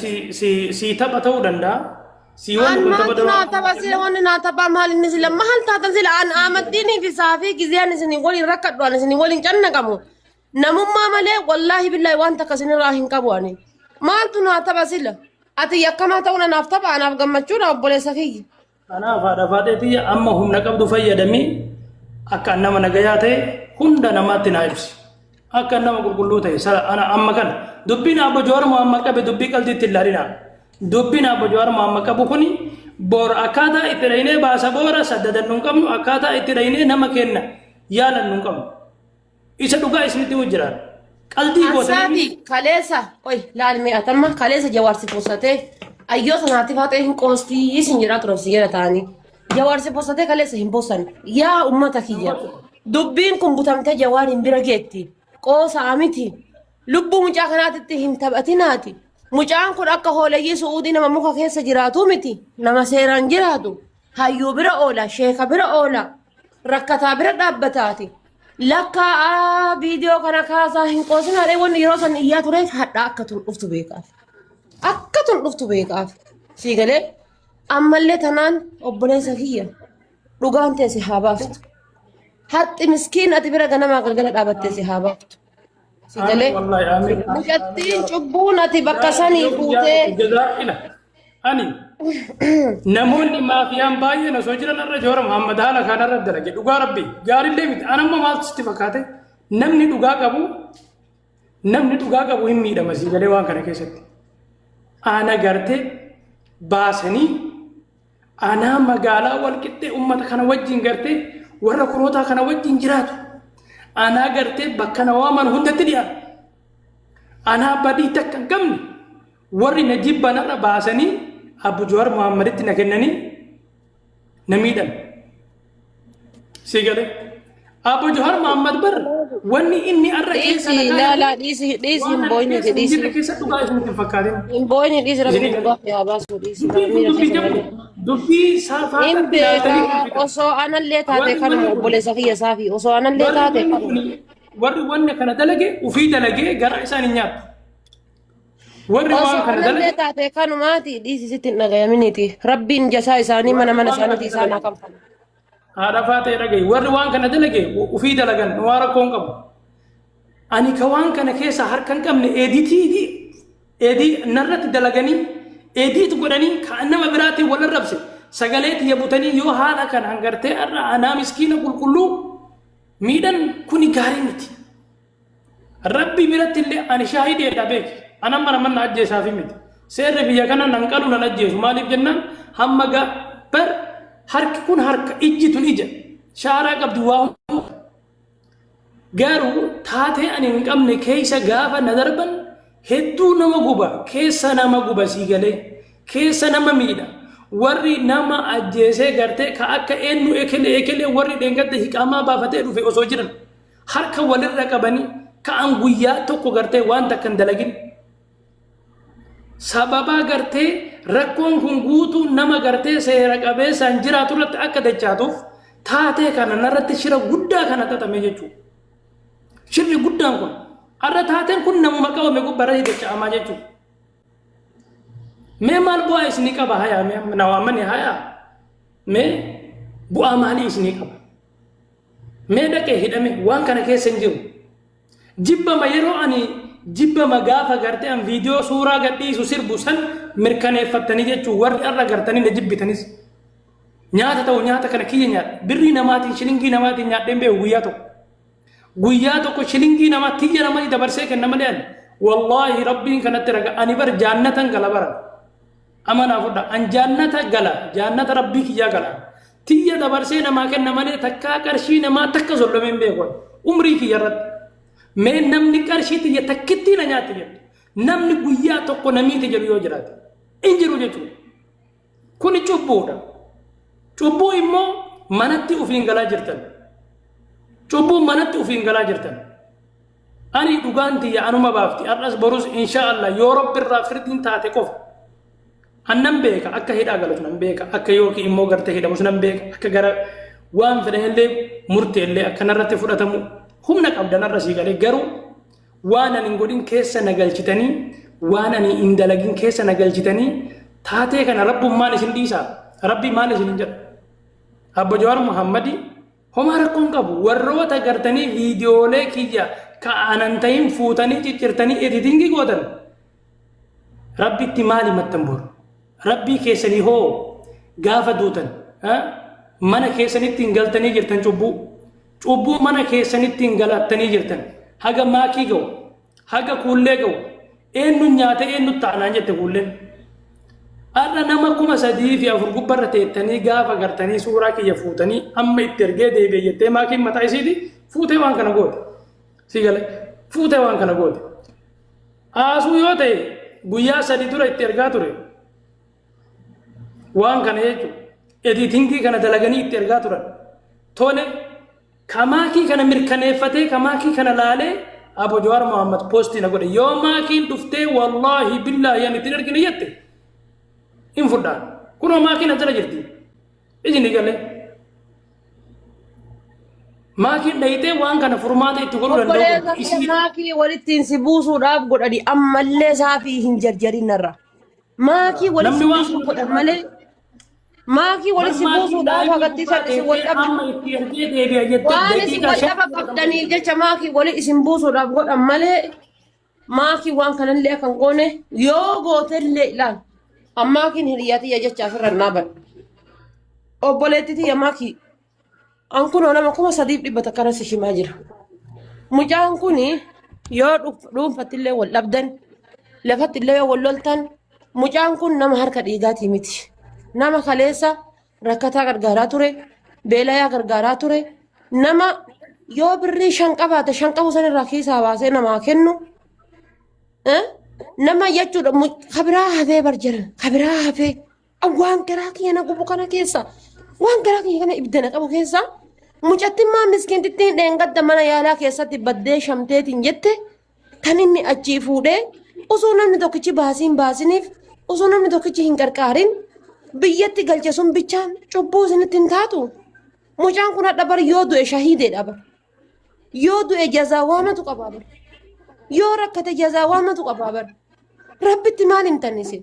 [SPEAKER 2] si tapha ta'uu danda'a. Si wanni
[SPEAKER 3] An
[SPEAKER 2] kun tapha
[SPEAKER 3] maaltu naa
[SPEAKER 2] ta'uu
[SPEAKER 3] tapha sila, wanni naa tapha maal inni sila maal taatan sila? An amaddiinii fi saafii gizee an isin waliin rakkadhu, an isin waliin cannaqamu namummaa malee, wallaahi billaahi waan takka isinirraa hin qabu. Ani maaltu naa tapha sila? Ati yakkamaa ta'uun anaaf tapha, anaaf gammachuudha, obboleessa kiyya.
[SPEAKER 2] Kanaaf haadha faaxee amma humna qabdu fayyadamii akka nama nagayaa ta'e hunda namaatti naa ibsi. Akka nama qulqulluu ta'e ana amma kana dubbiin Abbo Jawaar Muhammad qabe dubbii qalbiitti hin ilaalinaa. Dubbiin Abbo Jawaar Muhammad qabu kuni bor akkaataa itti dhahinee baasa boora saddadannu hin qabnu, akkaataa itti dhahinee nama kenna yaalannu hin qabnu. Isa dhugaa isinitti himu jiraan. Qaldii gootanii
[SPEAKER 3] Ansaati kaleessa qoy laal mee atamma kaleessa jawaarsi posatee ayyoo sanaatti faaxee hin qoostii isin jedhaa turan si jala ta'anii. Jawaarsi posatee kaleessa hin posan yaa ummata kiyya. Dubbiin kun butamtee jawaar hin bira geetti. Qoosaa miti. Lubbuu mucaa kanaatitti hin taphatinaati. Mucaan kun akka hooleyyii su'uudii nama muka keessa jiraatu miti. Nama seeraan jiraatu. Hayyuu bira oola, sheeka bira oola, rakkataa bira dhaabbataati. Lakkaa viidiyoo kana kaasaa hin qoosinaadha wanni yeroo san iyyaa tureef hadhaa akka tun dhuftu beekaaf. Akka tun dhuftu beekaaf. Sii galee ammallee tanaan obboleessa kiyya dhugaan teesse haa baaftu. Haxxi miskiin ati bira ganamaa galgala dhaabattee si haa baaftu. Si galee
[SPEAKER 2] Wallaahi amiin.
[SPEAKER 3] mucattiin cubbuun ati bakka sanii fuutee
[SPEAKER 2] Jazaa'ila. Ani namoonni maafiyaan baay'een osoo jiran irra Jawaar Muhammad haala kanarra dalage dhugaa rabbi gaarillee miti. Ani amma maaltu sitti fakkaate? Namni dhugaa qabu, namni dhugaa qabu hin miidhama sii galee waan kana keessatti. Ana gartee baasanii anaa magaalaa walqixxee ummata kana wajjin gartee warra korootaa kana wajjin jiraatu. Anaa gartee bakka na waaman hundatti dhiyaatu. Anaa badii takka hin qabne warri na jibban har'a baasanii Abbu Jawaar Muhammaditti na kennanii na miidhan. Si galee. Abbu Jawaar Muhammad bar wanni inni har'a keessa
[SPEAKER 3] dhiisi
[SPEAKER 2] na kaa'e
[SPEAKER 3] laalaa dhiisi dhiisi
[SPEAKER 2] waan
[SPEAKER 3] hin
[SPEAKER 2] ani
[SPEAKER 3] booyne
[SPEAKER 2] keessa hin
[SPEAKER 3] dhiisi.
[SPEAKER 2] jirre keessa dhugaa isinitti hin fakkaatin.
[SPEAKER 3] Hin booyne dhiisi rabbi
[SPEAKER 2] Isinii
[SPEAKER 3] dhugaa
[SPEAKER 2] galee.
[SPEAKER 3] haa baasu dhiisi
[SPEAKER 2] Dubbiin kun
[SPEAKER 3] miira
[SPEAKER 2] dubbii
[SPEAKER 3] keessa
[SPEAKER 2] jabdu.
[SPEAKER 3] malee.
[SPEAKER 2] Dubbii saafaa
[SPEAKER 3] Hin
[SPEAKER 2] irratti ilaaltanii
[SPEAKER 3] beekaa
[SPEAKER 2] kun fitan.
[SPEAKER 3] osoo anallee taate
[SPEAKER 2] Warri
[SPEAKER 3] kanuma
[SPEAKER 2] wanni kun
[SPEAKER 3] obboleessa kiyya saafi osoo anallee
[SPEAKER 2] warri
[SPEAKER 3] taate
[SPEAKER 2] wanni
[SPEAKER 3] kanuma.
[SPEAKER 2] kun warri wanni kana dalage ufii dalagee gara isaan hin nyaatu. Warri
[SPEAKER 3] Osoo
[SPEAKER 2] waan kana
[SPEAKER 3] anallee
[SPEAKER 2] dalage
[SPEAKER 3] taate kanumaati dhiisi sitti hin dhagayaminiiti. Rabbiin jasaa isaanii mana
[SPEAKER 2] warri
[SPEAKER 3] mana
[SPEAKER 2] waan kana
[SPEAKER 3] isaaniiti isaan haa
[SPEAKER 2] dalage
[SPEAKER 3] kanfalu.
[SPEAKER 2] Haadha faatee dhagahi. Warri waan kana dalage ufii dalagan waa rakkoo hin qabu. Ani ka waan kana keessa harka hin qabne eeditii edii narratti dalaganii edit godhanii ka nama biraatiin wal arrabse sagalee tiyya butanii yoo haala kanaan gartee har'a anaa miskiina qulqulluu miidhan kuni gaarii miti. Rabbi biratti illee ani shaahideedha beeki. An amma nama na ajjeesaafi miti. Seerri biyya kana nan qalu nan ajjeesu. Maaliif jennaan hamma gaa bar harki kun harka, ijji tun ija. Shaaraa qabdi waa hunda. Garuu taatee ani hin qabne keessa gaafa na darban hedduu nama guba, keessa nama guba sii galee, keessa nama miidha. Warri nama ajjeesee gartee ka akka eenyu ekelee ekelee warri dheengadda hiqaamaa baafatee dhufe osoo jiran harka walirra qabanii ka'an guyyaa tokko gartee waan takka hin dalagin. Sababaa gartee rakkoon kun guutuu nama gartee seera qabeessaan jiraatu irratti akka dachaatuuf taatee kana narratti shira guddaa kana xaxame jechuudha. Shirri guddaan kun har'a taateen kun namuma qabame gubbaarratti dacha'amaa jechuudha. Mee maal bu'aa isinii qaba hayaa mee na waamani hayaa mee bu'aa maalii isinii qaba? Mee dhaqee hidhame waan kana keessa hin jiru. Jibbama yeroo ani jibbama gaafa gartee an viidiyoo suuraa gadhiisu sirbu san mirkaneeffattanii jechuun warri har'a gartanii na jibbitanis. Nyaata ta'u nyaata kana kiyya nyaadha. Birrii namaatiin shilingii namaatiin nyaadheen beeku guyyaa tokko. Guyyaa tokko shilingii namaa tiyya namatti dabarsee kenna malee ani. Wallaahi rabbiin kanatti raga ani bar jaannatan gala bara. Amanaa fudha an jaannata gala jaannata rabbii kiyyaa gala. Tiyya dabarsee namaa kenna malee takkaa qarshii namaa takka zollomee hin beeku ani. Umrii kiyya irratti. Mee namni qarshii tiyya takkittii na nyaatti jedhu. Namni guyyaa tokko namiiti jedhu yoo jiraate. Hin jiru jechuudha. Kuni cubbuudha. Cubbuu immoo manatti ofiin galaa jirtan. Cubbuu manatti ofiin galaa jirtan. Ani dhugaan tiyya anuma baafti. Har'as borus insha Allah yoo rabbi irraa firdiin taate qofa. An nan beeka akka hidhaa galus nan beeka akka yookiin immoo gartee hidhamus nan beeka akka gara waan fedhanillee murteellee akka narratti fudhatamu humna qabda narra sii galee garuu waan ani hin godhin keessa na galchitanii waan ani hin dalagin keessa na galchitanii taatee kana rabbummaan isin dhiisaa rabbii maal isin hin jedhu. Abbo Jawaar Muhammadi homaa rakkoon qabu warroota gartanii viidiyoolee kiyya ka anan ta'in fuutanii ciccirtanii editingii gootan rabbitti maali mattan boru rabbii keessanii hoo gaafa duutan. Mana keessanitti hin galtanii jirtan cubbuu. Cubbuu mana keessanitti hin galattanii jirtan. Haga maakii ga'u, haga kuullee ga'u, eenyu nyaata eenyu ta'anaan jette kuulleen. Har'a nama 3004 gubbarra teettanii gaafa gartanii suuraa kiyya fuutanii amma itti ergee deebi'e jettee maakiin mataa isiiti fuutee waan kana goote. Si gale fuutee waan kana goote. Haasuu yoo ta'e guyyaa 3 dura itti ergaa ture. Waan kana jechuudha. Editingii kana dalaganii itti ergaa turan. Tole ka maakii kana mirkaneeffatee ka maakii kana laalee Abo Jawaar Mohaammed poostii na godhe. Yoo maakiin dhuftee wallaahi billaahi ani ittiin ergine jette hin fudhaan. Kunoo maakiin as jala jirti. Isin galee. Maakiin dhayitee waan kana furmaata itti godhuu danda'u.
[SPEAKER 3] Obboleessa kiyya
[SPEAKER 2] Isin
[SPEAKER 3] maakii walittiin si buusuudhaaf godhani ammallee saafii hin jarjarin narra. Maakii walitti
[SPEAKER 2] Namni
[SPEAKER 3] si
[SPEAKER 2] waan
[SPEAKER 3] buusuuf godhan malee maakii walitti si
[SPEAKER 2] Maakii
[SPEAKER 3] buusuudhaaf
[SPEAKER 2] daa'imni
[SPEAKER 3] hagatti
[SPEAKER 2] gubbaa
[SPEAKER 3] isaan isin wal
[SPEAKER 2] teessee
[SPEAKER 3] dhabdu.
[SPEAKER 2] amma itti ergee deebi'a jettee
[SPEAKER 3] Waan isin
[SPEAKER 2] daqiiqaa
[SPEAKER 3] wal
[SPEAKER 2] shan
[SPEAKER 3] dhaba qabdaniif jecha maakii wali isin buusuudhaaf godhan malee maakii waan kanallee akka hin goone yoo gootellee ilaal. Ammaakiin hiriyaa tiyya jecha asirra hin dhaabadhu. Obboleetti tiyya maakii An kunoo nama 3100 irra si himaa jira. Mucaan kun yoo dhuunfatti illee wal dhabdan lafatti illee yoo wal loltan mucaan kun nama harka dhiigaatii miti. Nama kaleessa rakkataa gargaaraa ture, beelayaa gargaaraa ture, nama yoo birrii 5 qabaate 5 qabu sanirraa kiisaa baasee namaa kennu eh, nama jechuudha kabiraa hafee bar jiran kabiraa hafee Waan garaa kiyya na gubu kana keessa waan garaa kiyya kana ibidda na qabu keessa mucattiin maa miskiintittiin dheengadda mana yaalaa keessatti baddee shamteetiin jette kan inni achii fuudhee osoo namni tokkichi baasii hin baasiniif osoo namni tokkichi hin qarqaarin biyyatti galche sun bichaan cubbuu isinitti hin taatu. Mucaan kun hadha bar yoo du'e shahiideedha bar. Yoo du'e jazaa waamatu qabaa bar. Yoo rakkate jazaa waamatu qabaa bar. Rabbitti maal himtan isin?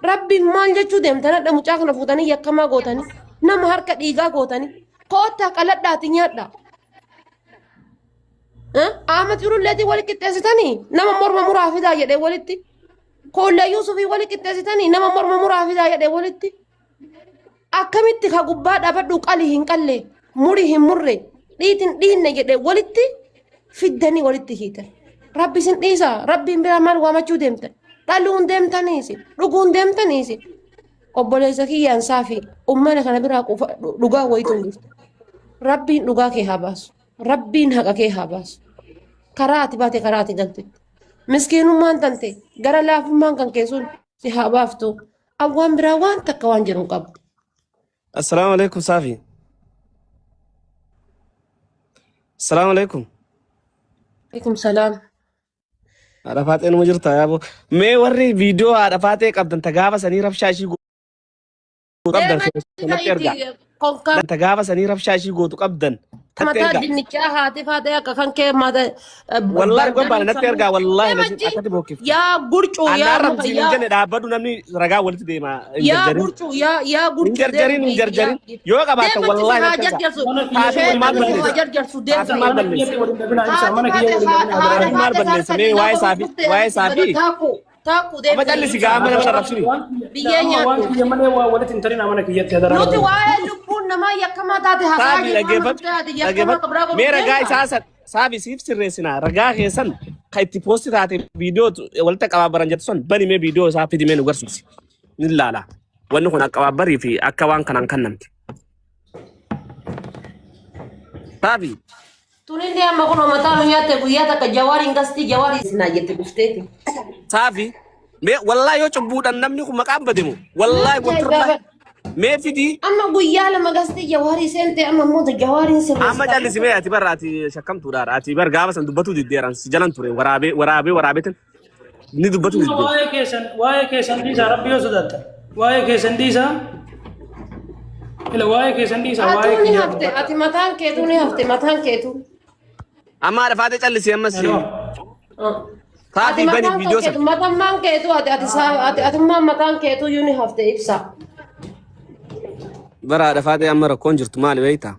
[SPEAKER 3] Rabbiin maal jechuu deemtan hadha mucaa kana fuutanii yakkamaa gootanii nama harka dhiigaa gootanii koottaa qaladhaati nyaadhaa. Ahmad Cululleetii wali qixxeessitanii nama morma muraa fidaa jedhee walitti. Koollee Yuusufii wali qixxeessitanii nama morma muraa fidaa jedhee walitti. Akkamitti ka gubbaa dhaabadhu qali hin qalle muri hin murre dhiitin dhiinne jedhe walitti fiddanii walitti hiitan. Rabbi isin dhiisa rabbiin biraa maal waamachuu deemtan dhaluun deemtanii isin dhuguun deemtanii isin obboleessa kiyyaan saafi ummana kana biraa quufa dhugaa wayitu hin jirtu. Rabbiin dhugaa kee haa baasu. Rabbiin haqa kee haa baasu. Karaa ati baate karaa ati galtetti. Miskiinummaan tante gara laafummaan kan kee sun si haa baaftu. An waan biraa waan takka waan jedhu hin qabu.
[SPEAKER 6] Assalaamu alaikum Saafi. Assalaamu alaikum.
[SPEAKER 3] Alaikum salaam.
[SPEAKER 6] Haadha Faaxee numa jirta yaaboo. Mee warri viidiyoo haadha Faaxee qabdan ta gaafa sanii rabshaa ishii gootu qabdan
[SPEAKER 3] Deema
[SPEAKER 6] keessatti ergaa.
[SPEAKER 3] itti konkaa
[SPEAKER 6] Ta gaafa sanii rabshaa ishii gootu qabdan natti
[SPEAKER 3] mataa
[SPEAKER 6] ergaa.
[SPEAKER 3] dinnichaa haati faatee akka kan kee mata
[SPEAKER 6] Wallaahi gobbaane natti
[SPEAKER 3] bargarii
[SPEAKER 6] ergaa wallaahi
[SPEAKER 3] Deema
[SPEAKER 6] lazim
[SPEAKER 3] achi
[SPEAKER 6] akkatti bookkifte.
[SPEAKER 3] yaa gurcuu yaa
[SPEAKER 6] Annaan
[SPEAKER 3] muka
[SPEAKER 6] rabsiin hin
[SPEAKER 3] yaa
[SPEAKER 6] jenne dhaabbadhu namni ragaa walitti deema hin
[SPEAKER 3] yaa
[SPEAKER 6] jarjarin.
[SPEAKER 3] gurcuu yaa yaa
[SPEAKER 6] Hin
[SPEAKER 3] gurcuu
[SPEAKER 6] jarjarin
[SPEAKER 3] deemi
[SPEAKER 6] hin jarjarin.
[SPEAKER 3] yaa
[SPEAKER 6] Yoo qabaattan
[SPEAKER 3] deema achi si
[SPEAKER 6] wallaahi
[SPEAKER 3] haa
[SPEAKER 6] natti ergaa.
[SPEAKER 3] jarjarsu
[SPEAKER 2] Mana kiyya
[SPEAKER 6] Taafii maal
[SPEAKER 3] sheexanni si haa
[SPEAKER 6] balleesse?
[SPEAKER 3] jarjarsu
[SPEAKER 6] Taafii
[SPEAKER 3] deemsa
[SPEAKER 6] maal
[SPEAKER 2] mana
[SPEAKER 6] balleesse?
[SPEAKER 2] kiyyatti waliin dhabinaa ibsaa
[SPEAKER 3] haati
[SPEAKER 2] mana kiyya
[SPEAKER 3] faate
[SPEAKER 2] waliin dhabinaa
[SPEAKER 3] haadha
[SPEAKER 2] biraa.
[SPEAKER 6] Taafii maal
[SPEAKER 3] faate
[SPEAKER 6] balleesse?
[SPEAKER 3] harka
[SPEAKER 6] Mee
[SPEAKER 3] dhiigaa
[SPEAKER 6] waa'ee
[SPEAKER 3] godhuu
[SPEAKER 6] saafii
[SPEAKER 3] dhufte
[SPEAKER 6] waa'ee
[SPEAKER 3] asitti
[SPEAKER 6] saafii
[SPEAKER 3] bada taakkuu taakkuu
[SPEAKER 6] Amma
[SPEAKER 3] deemsa
[SPEAKER 6] callisi gaa amma nama arrabsini.
[SPEAKER 3] biyyee
[SPEAKER 2] Amma waan
[SPEAKER 3] nyaadhu
[SPEAKER 2] kiyya malee waa walitti hin tarinaa mana kiyyatti hadaraa
[SPEAKER 3] Nuti
[SPEAKER 2] rabbi.
[SPEAKER 3] waa'ee lubbuun namaa yakkamaa taate haasa'aa
[SPEAKER 6] Saafi
[SPEAKER 3] jirru amma
[SPEAKER 6] dhaggeeffadhu
[SPEAKER 3] dhuftee ati yakkamaa
[SPEAKER 6] dhaggeeffadhu.
[SPEAKER 3] qabraa
[SPEAKER 6] Mee
[SPEAKER 3] godhuuf
[SPEAKER 6] ragaa
[SPEAKER 3] deemta.
[SPEAKER 6] isaa san saafi siif sirreessinaa ragaa keessan kan itti poosti taate viidiyoo walitti qabaabaran jettu san bani mee viidiyoo isaa fidi mee nu garsiisi. Ni ilaala. Wanni kun akka qabaabarii fi akka waan kanaan kannamte. Saafi
[SPEAKER 3] Tunillee amma kun mataa nu nyaatte guyyaa takka jawaariin gastii jawaarii sinaa jette dhufteeti.
[SPEAKER 6] Saafi mee wallaahi yoo cubbuudhaan namni kun maqaan bademu wallaahi wanturraa mee fidii
[SPEAKER 3] Amma guyyaa 2 gastii jawaarii seente amma immoo jawaariin
[SPEAKER 6] amma
[SPEAKER 3] sirreessita.
[SPEAKER 6] callisi mee ati barra ati shakkamtuudhaan ati bar gaafa san dubbatuu diddeeran si jalan ture waraabee waraabee waraabeetin ni dubbatuu diddee.
[SPEAKER 2] Waa'ee keessan dhiisaa rabbi yoo sodaattan. Waa'ee keessan dhiisaa. Ila waa'ee keessan dhiisaa waa'ee
[SPEAKER 3] Atuu ni
[SPEAKER 2] kiyya
[SPEAKER 3] hafte
[SPEAKER 2] dubbadha.
[SPEAKER 3] ati mataan keetuu ni hafte mataan keetuu.
[SPEAKER 6] Amma haadha faatee callisi ammas
[SPEAKER 2] Hello.
[SPEAKER 3] Ati
[SPEAKER 6] saafi bani
[SPEAKER 3] mataan
[SPEAKER 6] viidiyoo
[SPEAKER 3] keetu
[SPEAKER 6] san.
[SPEAKER 3] matammaan keetu ati ati ati atummaan mataan keetu iyyuu ni hafte ibsa.
[SPEAKER 6] Bara haadha faatee amma rakkoon jirtu maali beektaa?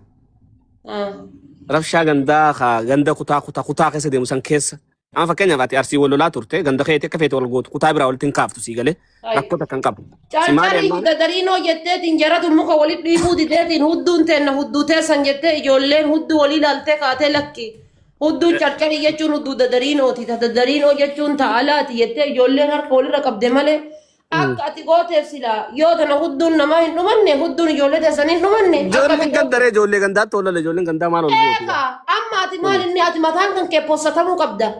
[SPEAKER 6] Rabshaa gandaa ganda kutaa kutaa kutaa keessa deemu san keessa. Amma fakkeenyaaf ati Arsii wal lolaa turte ganda keetii akka feete wal gootu kutaa biraa walitti hin kaaftu sii galee rakkoo takka hin qabu. Si maali
[SPEAKER 3] Carcarii
[SPEAKER 6] ammaan
[SPEAKER 3] dadariinoo jetteetiin jaratu muka walit dhiibuu dideetiin hudduun teenna hudduu teessan jettee ijoolleen hudduu walii laaltee kaatee lakki. Hudduun carcarii jechuun hudduu dadariinooti. Ta dadariinoo jechuun ta alaati jettee ijoolleen harka walirra qabde malee akka ati gooteef silaa yoo tana hudduun namaa hin dhumanne hudduun ijoollee teessan hin dhumanne akka
[SPEAKER 6] Ijoolleen
[SPEAKER 3] ati goote.
[SPEAKER 6] gandaree ijoollee gandaatti wal lola ijoolleen gandaa maal wal gooti
[SPEAKER 3] Eegaa amma ati maal inni ati mataan kan kee possatamuu qabda.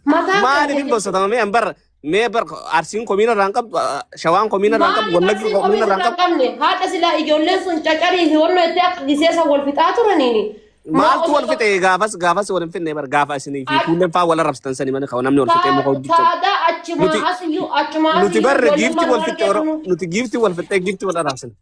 [SPEAKER 3] Mataan kan
[SPEAKER 6] Maaliif
[SPEAKER 3] kee
[SPEAKER 6] hin bossatama mee an bar mee bar Arsiin komiina irraa hin qabdu Shawaan komiina irraa hin qabdu
[SPEAKER 3] Maaliif
[SPEAKER 6] Wallaggi
[SPEAKER 3] Arsiin komii
[SPEAKER 6] komiina irraa hin
[SPEAKER 3] sirraa hin
[SPEAKER 6] qabdu.
[SPEAKER 3] qabne? Haadha silaa ijoolleen sun cacarii fi wannoo itti akka giseesa wal fixaa turaniini. Maa
[SPEAKER 6] Maaltu
[SPEAKER 3] osoo
[SPEAKER 6] wal fixe gaafas gaafas wal hin finne bar gaafa isinii fi kuulleen faa wal arrabsitan sanii malee kan namni wal fixee muka hojjechaa.
[SPEAKER 3] Taadaa achumaa
[SPEAKER 6] Nuti
[SPEAKER 3] asiyyuu achumaa
[SPEAKER 6] nuti
[SPEAKER 3] asiyyuu
[SPEAKER 6] barre
[SPEAKER 3] ijoolleen
[SPEAKER 6] giifti wal
[SPEAKER 3] maal
[SPEAKER 6] fixxe oro
[SPEAKER 3] argeefnu.
[SPEAKER 6] nuti giifti wal fixxee giifti wal arrabsina.